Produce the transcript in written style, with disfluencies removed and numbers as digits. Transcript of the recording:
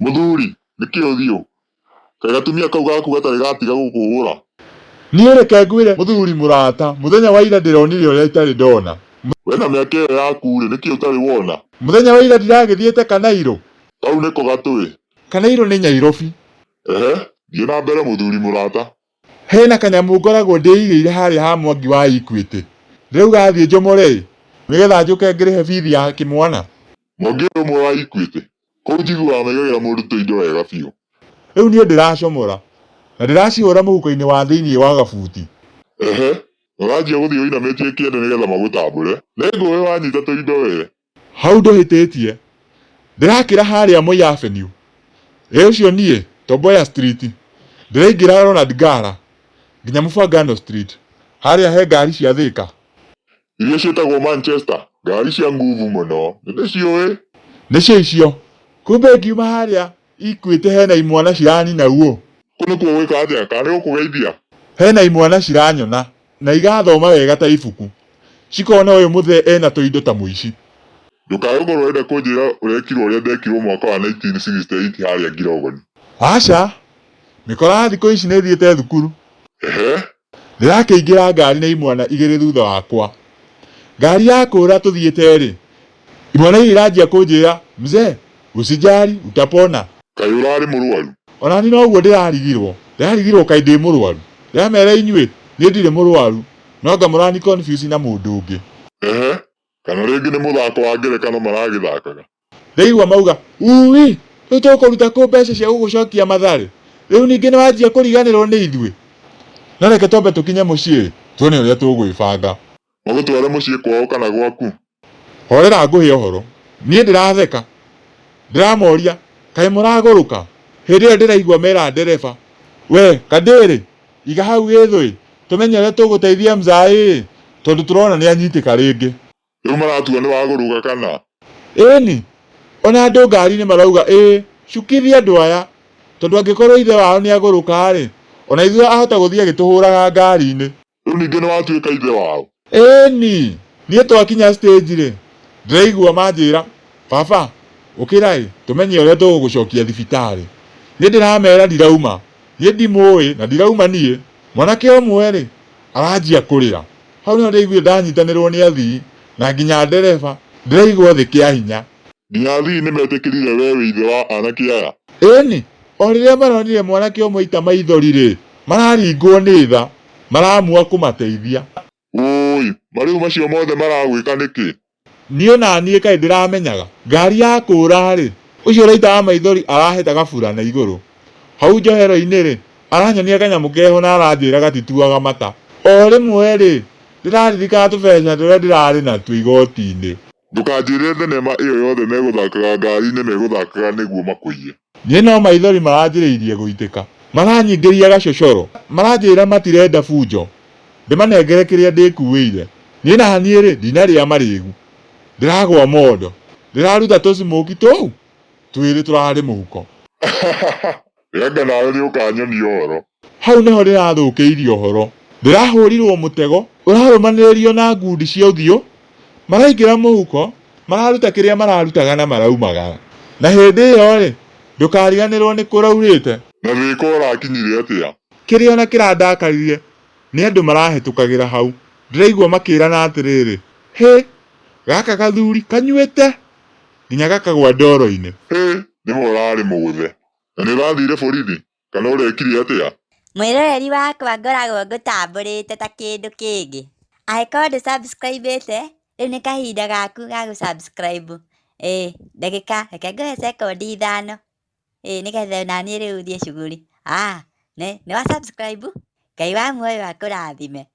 Mũthuri, nĩkĩ ũthiũ? Kaĩ gatumia kau gaku gatarĩ gatiga gũkũhũra? Niĩ reke ngwĩre mũthuri mũrata, mũthenya wa ira ndĩronire ũrĩa itarĩ ndona. We na mĩaka ĩyo yaku-rĩ, nĩkĩ ũtarĩ wona? Mũthenya wa ira ndiragĩthiĩte Kanairo. Kau nĩko gatũĩ. Kanairo nĩ Nyairobi. Ehe, thiĩ na mbere mũthuri mũrata. Hena kanyamũ ngoragwo ndĩigĩire harĩa ha Mwangi wa Equity. Ndĩrauga thiĩ njomore-ĩ, nĩgetha njũke ngĩrĩhe bithi ya kĩmwana. Mwangi ũyũ ũmwe wa Equity? Kũu njiguaga maigagĩra mũndũ tũindo wega biũ. Rĩu niĩ ndĩracomora, na ndĩracihũra mũhuko-inĩ wa thĩiniĩ wa gabuti. Ehe, na ũranjia gũthiĩ ũinamĩtie kĩande nĩgetha magũtambũre. Nĩngũĩ wanyita tũindo wee. Hau ndũhĩtĩtie. Ndĩrakĩra harĩa Moi Avenue. Ĩ ũcio niĩ, Tom Mboya Street. Ndĩraingĩra Ronald Ngala, nginya Mfangano Street, harĩa he ngari cia Thĩka. Iria ciĩtagwo Manchester, ngari cia nguvu mũno. Nĩndĩciũĩ. Nĩcio icio. Kumbe ngiuma harĩa Equity hena imwana ciranina uũ. Kũu nĩkuo gwĩka atĩa? Kana nĩ gũkũgeithia? Hena imwana ciranyona na igathoma wega ta ibuku. Cikona ũyũ mũthee ena tũindo ta mũici. Ndũkae gũkorwo ũrenda kũnjĩra ũrekirwo ũrĩa ndekirwo mwaka wa 1968 harĩa Ngirogoni. Aca! Mĩkora ya thikũ ici nĩ ĩthiĩte thukuru. Ehe! Ndĩrakĩingĩra ngari na imwana igĩrĩ thutha wakwa. Ngari yakũra tũthiĩte-rĩ, imwana iria iranjia kũnjĩra, mzee, usijali, utapona. Kaĩ ũrarĩ mũrwaru? Ona niĩ noguo ndĩrarigirwo. Ndĩrarigirwo kaĩ ndĩ mũrwaru. Ndĩramera inyuĩ, niĩ ndirĩ mũrwaru, no anga mũrani confuse na mũndũ ũngĩ. Ehe, kana rĩngĩ nĩ mũthako wa ngerekano maragĩthakaga. Ndaigua mauga, Ui, rĩu tũkũruta kũ mbeca cia gũgũcokia Mathare? Rĩu ningĩ nĩ wanjia kũriganĩrwo nĩ ithuĩ? No reke twambe tũkinye mũciĩ tuone ũrĩa tũgwĩbanga. Magũtware mũciĩ kwao kana gwaku? Horera ngũhe ũhoro. Niĩ ndĩratheka. Ndĩramoria, Kaĩ mũragũrũka? Hĩndĩ ĩyo ndĩraigua mera ndereba, We, Kandĩrĩ, iga hau gĩthũĩ, tũmenye ũrĩa tũgũteithia mzai-ĩ, tondũ tũrona nĩ anyitĩka rĩngĩ. Rĩu maratua nĩ wagũrũka kana? Ĩni, ona andũ ngari-inĩ marauga ĩĩ, cukithia andũ aya, tondũ angĩkorwo ithe wao nĩ agũrũka-rĩ, ona ithuĩ ahota gũthiĩ agĩtũhũraga ngari-inĩ. Rĩu ningĩ nĩ watuĩka ithe wao? Ĩni, niĩ twakinya stage-rĩ, ndĩraigua manjĩra, baba, ũkĩra-ĩ, tũmenye ũrĩa tũgũgũcokia thibitarĩ. Niĩ ndĩramera ndirauma, niĩ ndimũĩ na ndirauma niĩ. Mwanake ũmwe-rĩ, aranjia kũrĩra. Hau nĩho ndaiguire ndanyitanĩrwo nĩ athii na nginya ndereba ndĩraigwo thĩ kĩa hinya. Nginya athii nĩmetĩkĩrire wee wĩ ithe wa anake aya? Ĩni, o rĩrĩa maronire mwanake ũmwe aita maithori-rĩ, mararingwo nĩ tha, maramua kũmateithia. Ũũi! Marĩu macio mothe maragwĩka nĩkĩ? Niĩ o na niĩ kaĩ ndĩramenyaga? Ngari yakũũra-rĩ, ũcio ũraitaga maithori araheta gaburana igũrũ. Hau njohero-inĩ-rĩ, aranyonia kanyamũ keho na aranjĩra gatituaga mata. O rĩmwe-rĩ, ndĩraririkana tũbeca tũrĩa ndĩrarĩ natuo igoti-inĩ. Ndũkanjĩre thenema ĩyo yothe megũthakaga ngari-inĩ megũthakaga nĩguo makũiye. Niĩ no maithori maranjĩrĩirie gũitĩka. Maranyingĩria gacocoro. Maranjĩra matirenda bunjo. Ndĩmanengere kĩrĩa ndĩkuĩire. Niĩ naniĩ-rĩ, ndinarĩa marĩgu. Ndĩragũa mondo. Ndĩraruta tũcimũki tũu twĩrĩ tũrarĩ mũhuko. Anga nawe nĩũkanyonia ũhoro. Hau nĩho ndĩrathũkĩirie ũhoro. Ndĩrahũrirwo mũtego ũrarũmanĩrĩrio na ngundi cia ũthiũ. Maraingĩra mũhuko, mararuta kĩrĩa mararutaga na maraumagara. Na hĩndĩ ĩyo-rĩ, ndũkariganĩrwo nĩ kũraurĩte. Na Thĩka ũrakinyire atĩa? Kĩrĩa ona kĩrandakaririe nĩ andũ marahĩtũkagĩra hau. Ndĩraigua makĩrana atĩrĩrĩ, Hĩ! Gaka gathuri kanyuĩte nginya gakagwa ndoro-inĩ. Hĩ! Nĩma ũrarĩ mũgũthe. Na nĩ ũrathire borithi? Kana ũrekire atĩa? Mwĩroreri wakwa ngoragwo ngũtambũrĩte ta kĩndũ kĩngĩ. Angĩkorwo ndũ subscribe ĩte, rĩu nĩ kahinda gaku ga gũ subscribe. Ĩĩ ndagĩka, reke ngũhe cekondi ithano, ĩĩ nĩgetha onaniĩ rĩu thiĩ cuguri. Nĩ wa subscribe? Ngai wa muoyo akũrathime.